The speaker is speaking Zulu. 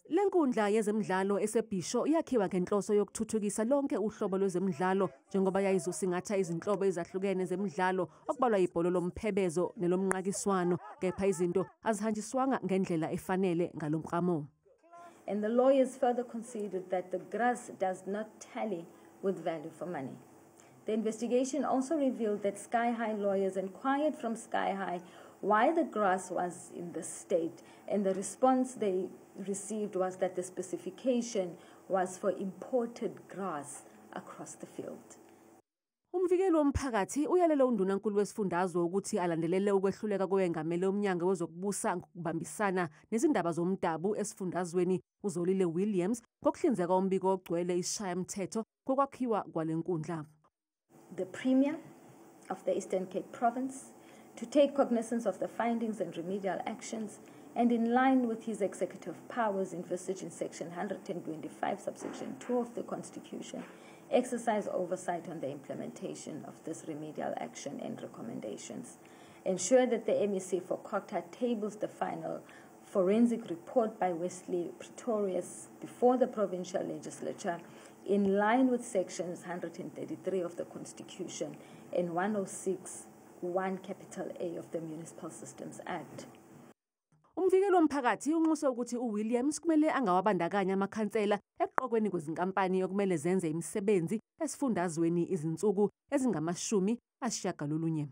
Le nkundla yezemidlalo eseBhisho yakhiwa ngenhloso yokuthuthukisa lonke uhlobo lwezemidlalo, njengoba yayizosingatha izinhlobo ezahlukene zemidlalo, okubalwa ibhola lomphebezo nelomnqakiswano, kepha izinto azihanjiswanga ngendlela efanele ngalomklamo. And the lawyers further conceded that the grass does not tally with value for money. The investigation also revealed that Sky High lawyers inquired from Sky High why the grass was in this state, and the response they received was that the specification was for imported grass across the field. Umvikeli womphakathi uyalele undunankulu wesifundazwe ukuthi alandelele ukwehluleka kowengamele umnyango wezokubusa ngokubambisana nezindaba zomdabu esifundazweni, uZolile Williams, ngokuhlinzeka umbiko ogcwele isishayamthetho ngokwakhiwa kwale nkundla. The Premier of the Eastern Cape Province to take cognizance of the findings and remedial actions, and in line with his executive powers envisaged in section 125 subsection 2 of the Constitution, exercise oversight on the implementation of this remedial action and recommendations. Ensure that the MEC for COGTA tables the final forensic report by Wesley Pretorius before the provincial legislature in line with sections 133 of the Constitution and 106 1 capital A of the Municipal Systems Act. Umvikeli womphakathi unxuse ukuthi uWilliams kumele angawabandakanya amakhansela ekuqokweni kwezinkampani okumele zenze imisebenzi esifundazweni izinsuku ezingama-90.